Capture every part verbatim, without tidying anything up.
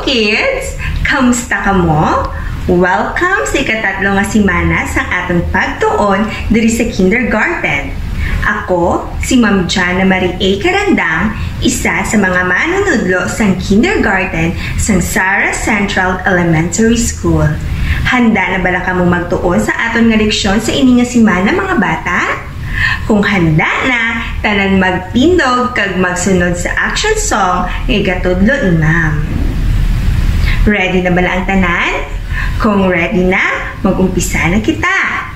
Kids, kamusta kamo? Welcome sa ikatatlo nga semana sang aton pagtuon diri sa kindergarten. Ako si Ma'am Jana Marie A. Karandang, isa sa mga manunudlo sang kindergarten sang Sara Central Elementary School. Handa na bala kamo magtuon sa aton nga leksyon sa ini nga semana, mga bata? Kung handa na, tanan magtindog kag magsunod sa action song nga igatudlo ni Ma'am. Ready na bala ang tanan? Kung ready na, mag-umpisa na kita.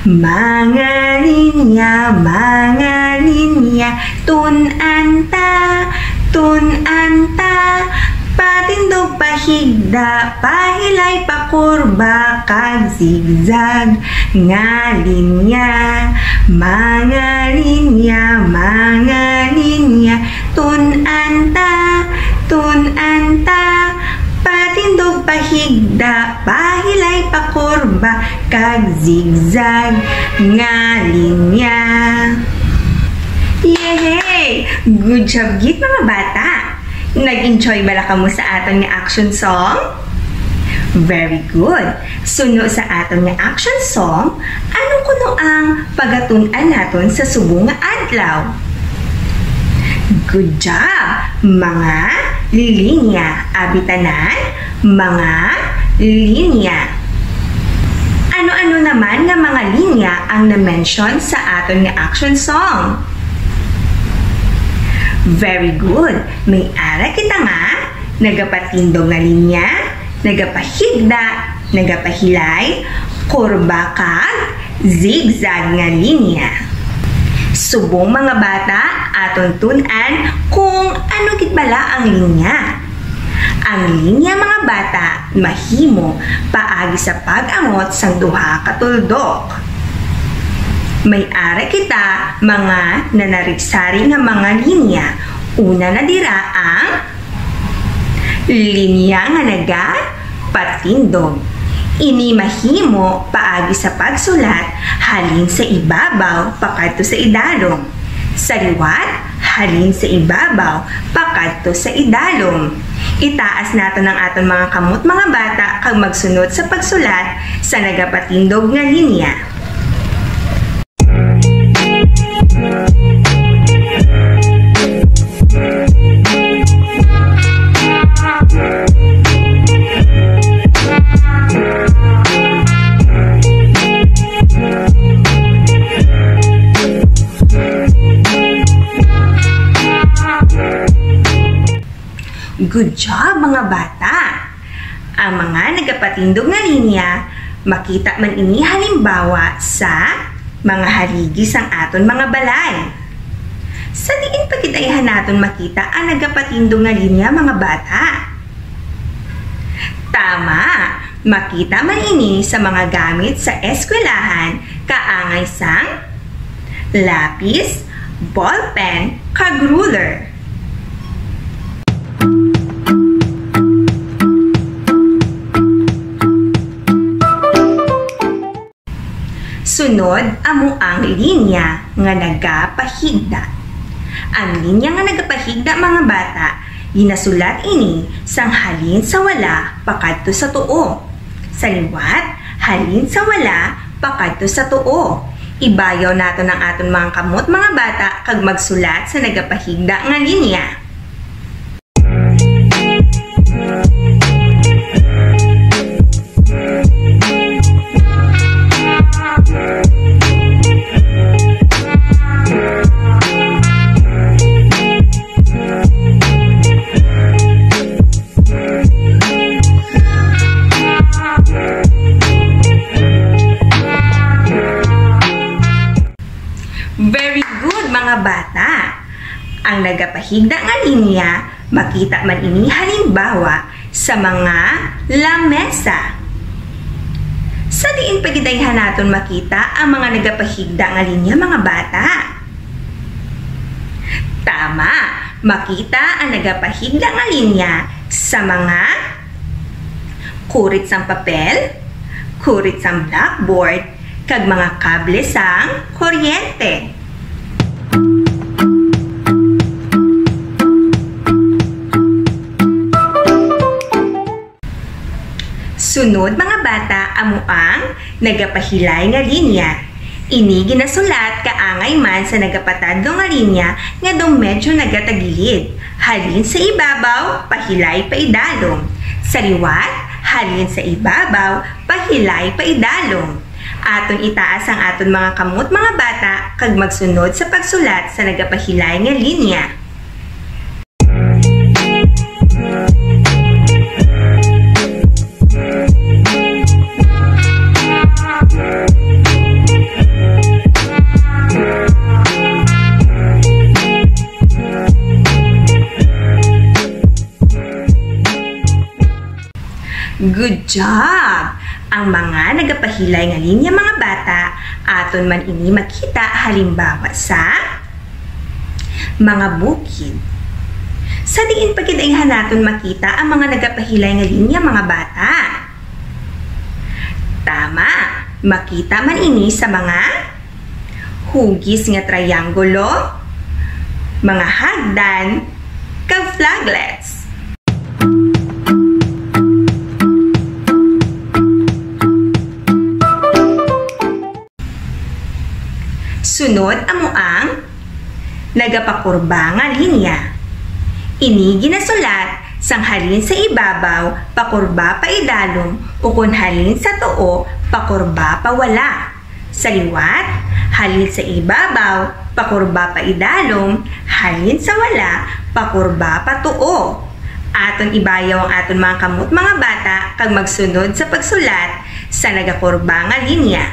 Mga linya, mga linya, tun-an ta, tun-an ta, patindog, pahigda, pahilay, pakurba, kag zigzag nga linya. Mga linya, mga linya, tun-an ta, tun-an ta, patindog, pahigda, pahilay, pakurba, kag zigzag nga linya. Yehey! Good job gid, mga bata! Nag-enjoy bala kamo sa aton nga action song? Very good. Suno sa aton nga action song, ano kuno ang pagatun-an naton sa subong nga adlaw? Good job, mga linya. Abi tanan, mga linya. Ano-ano naman nga mga linya ang na-mention sa aton nga action song? Very good. May ara kita nga nagapatindog nga linya, nagapahigda, nagapahilay, kurba, kag zigzag nga linya. Subong, mga bata, aton tun-an kung ano gid bala ang linya. Ang linya, mga bata, mahimo paagi sa pag-angot sang duha ka tuldok. May ara kita mga nanari-sari nga mga linya. Una na dira ang linya nga nagapatindog. Ini mahimo paagi sa pagsulat halin sa ibabaw pakadto sa idalom. Sa liwat, halin sa ibabaw pakadto sa idalom. Itaas naton ang aton mga kamot, mga bata, kag magsunod sa pagsulat sa nagapatindog nga linya. Good job, mga bata! Ang mga nagapatindog nga linya, makita man ini halimbawa sa mga haligi sang aton mga balay. Sa diin pa gid ayhan naton makita ang nagapatindog nga linya, mga bata? Tama! Makita man ini sa mga gamit sa eskwelahan kaangay sang lapis, ballpen, kag ruler. Sunod, amo ang linya nga nagapahigda. Ang linya nga nagapahigda, mga bata, ginasulat ini sang halin sa wala pakadto sa tuo. Sa liwat, halin sa wala pakadto sa tuo. Ibayaw naton ang aton mga kamot, mga bata, kag magsulat sa nagapahigda nga linya. Very good, mga bata! Ang nagapahigda nga linya, makita man ini halimbawa sa mga lamesa. Sa diin pa gid ayhan naton makita ang mga nagapahigda nga linya, mga bata? Tama, makita ang nagapahigda nga linya sa mga kurit sang papel, kurit sang blackboard, kag mga kable sang kuryente. Sunod, mga bata, amo ang nagapahilay nga linya. Ini ginasulat kaangay man sa nagapatadlong nga linya nga daw medyo nagatagilid. Halin sa ibabaw, pahilay paidalom. Sa liwat, halin sa ibabaw, pahilay paidalom. Aton itaas ang aton mga kamot, mga bata, kag magsunod sa pagsulat sa nagapahilay nga linya. Good job! Ang mga nagapahilay nga linya, mga bata, aton man ini makita halimbawa sa mga bukid. Sa diin pa gid ayhan naton makita ang mga nagapahilay nga linya, mga bata? Tama, makita man ini sa mga hugis nga triangulo, mga hagdan, kag flaglets. Sunod amo ang nagapakurba nga linya. Ini ginasulat sang halin sa ibabaw, pakurba paidalom, ukon halin sa tuo, pakurba pawala. Sa liwat, halin sa ibabaw, pakurba paidalom, halin sa wala, pakurba patuo. Aton ibayaw ang aton mga kamot, mga bata, kag magsunod sa pagsulat sa nagakurba nga linya.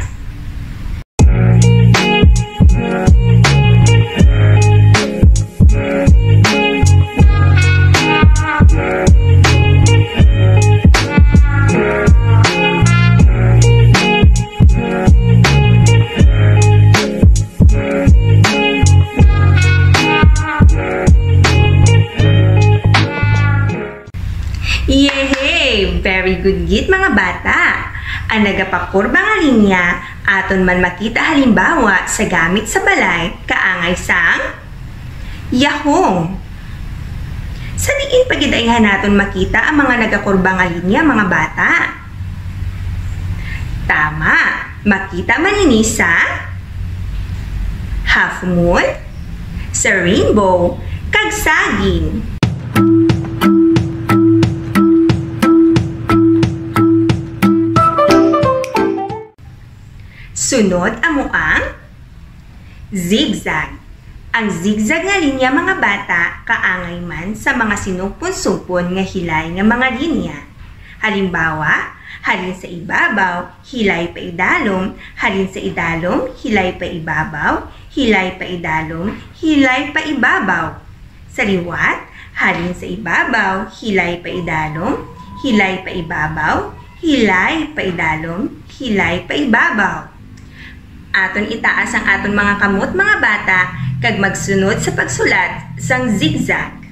Yehey! Very good gid, mga bata! Ang nagapakurba nga linya, aton man makita halimbawa sa gamit sa balay kaangay sang yahong. Sa diin pa gid ayhan naton makita ang mga nagakurba nga linya, mga bata? Tama, makita man ini sa half moon, sa rainbow, kag saging. Sunod amo ang zigzag. Ang zigzag nga linya, mga bata, kaangay man sa mga sinugpon-sugpon nga hilay nga mga linya. Halimbawa, halin sa ibabaw, hilay pa idalom, halin sa idalom, hilay pa ibabaw, hilay pa idalom, hilay pa ibabaw. Sa liwat, halin sa ibabaw, hilay pa idalom, hilay pa ibabaw, hilay pa idalom, hilay pa ibabaw. Aton itaas ang aton mga kamot, mga bata, kag magsunod sa pagsulat sang zigzag.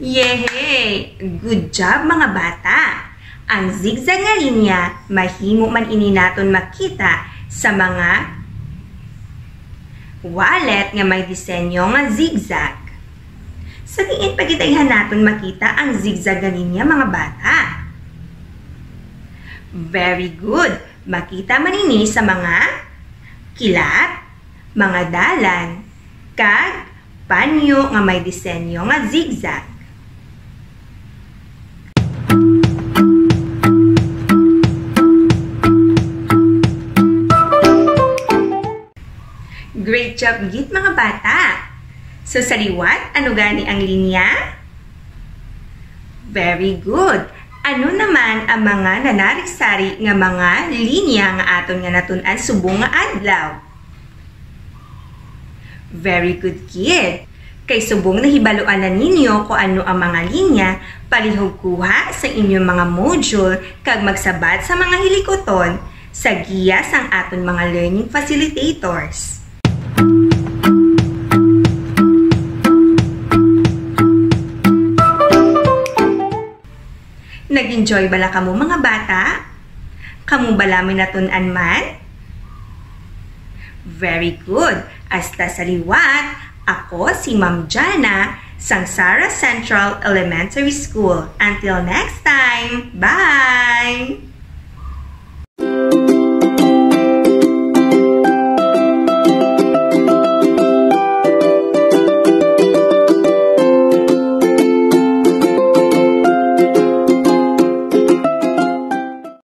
Yehey! Good job, mga bata! Ang zigzag nga linya, mahimo man ini naton makita sa mga wallet nga may disenyo nga zigzag. Sa diin pa gid ayhan naton makita ang zigzag nga linya, mga bata? Very good! Makita man ini sa mga kilat, mga dalan, kag panyo nga may disenyo nga zigzag. Great job gid, mga bata! So, sa liwat, ano gani ang linya? Very good! Ano naman ang mga nanari-sari nga mga linya nga aton nga natun-an subong nga adlaw? Very good, kid. Kay subong nahibaluan na ninyo kung ano ang mga linya, palihog kuha sa inyong mga module kag magsabat sa mga hilikuton sa giya sang aton mga learning facilitators. Nag-enjoy bala kamo, mga bata? Kamo bala may natun-an man? Very good. Hasta sa liwat, ako si Ma'am Jana sang Sara Central Elementary School. Until next time, bye!